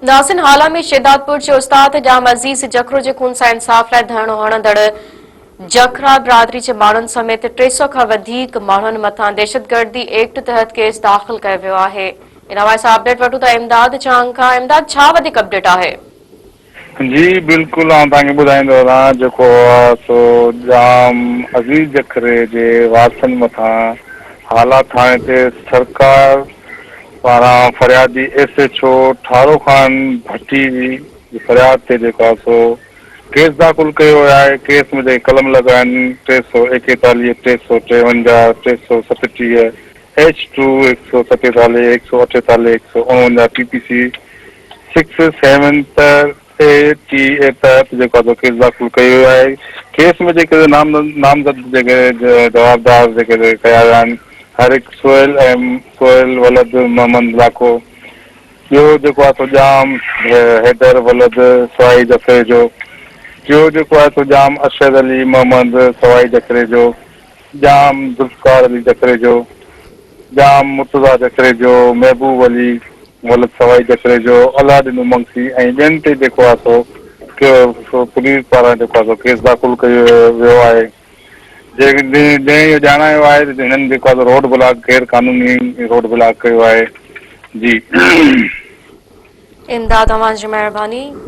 ناظرين هالا ۾ شهدادپور جي استاد ڄام عزيز جکرو جي خون سان انصاف لاء ڌرڻو هڻندڙ جکرا برادري جي ماڻهن سميت 300 کان وڌيڪ ماڻهن مٿان دهشتگردي ايڪٽ تحت ڪيس داخل ڪيو ويو آهي. ان حوالي سان اپڊيٽ وٺون ٿا امداد چانگ کان. امداد ڇا وڌيڪ اپڊيٽ آهي؟ جي بلڪل آئون توهان کي ٻڌائيندو هلان جيڪو آ سو ڄام عزيز جکري جي وارثن مٿان هالا ٿاڻي تي سرڪار پاران فريادي S H O Tharo Khan Bhatti جي فرياد تي جيڪو آهي سو ڪيس داخل ڪيو ويو آهي، ڪيس ۾ جيڪي قلم لڳا آهن 341، 353، 337، H two, 147، 148، 149 P P C six seven تر اي ٽي اي تحت جيڪو آهي سو ڪيس داخل ڪيو ويو آهي. ڪيس ۾ جيڪي نامزد جيڪي جوابدار جيڪي ڪيا ويا آهن هر هڪ سهيل ۽ سهيل ولد محمد لاکو، ٻيو جيڪو آهي سو ڄام حيدر ولد سوائي جکري جو، ٽيو جيڪو آهي سو ڄام ارشد علي محمد سوائي جکري جو، ڄام ذوالفقار علي جکري جو، ڄام مرتضيٰ جکري جو، محبوب علي ولد سوائي جکري جو، الله ڏنو منگسي ۽ ٻين تي جيڪو آهي سو پوليس پاران جيڪو آهي سو ڪيس داخل ڪيو ويو آهي. جنهن اهو ڄاڻايو آهي ته هنن جيڪو آهي سو روڊ بلاڪ غير قانوني روڊ بلاڪ ڪيو آهي. جي. امداد اوهان جي مهرباني.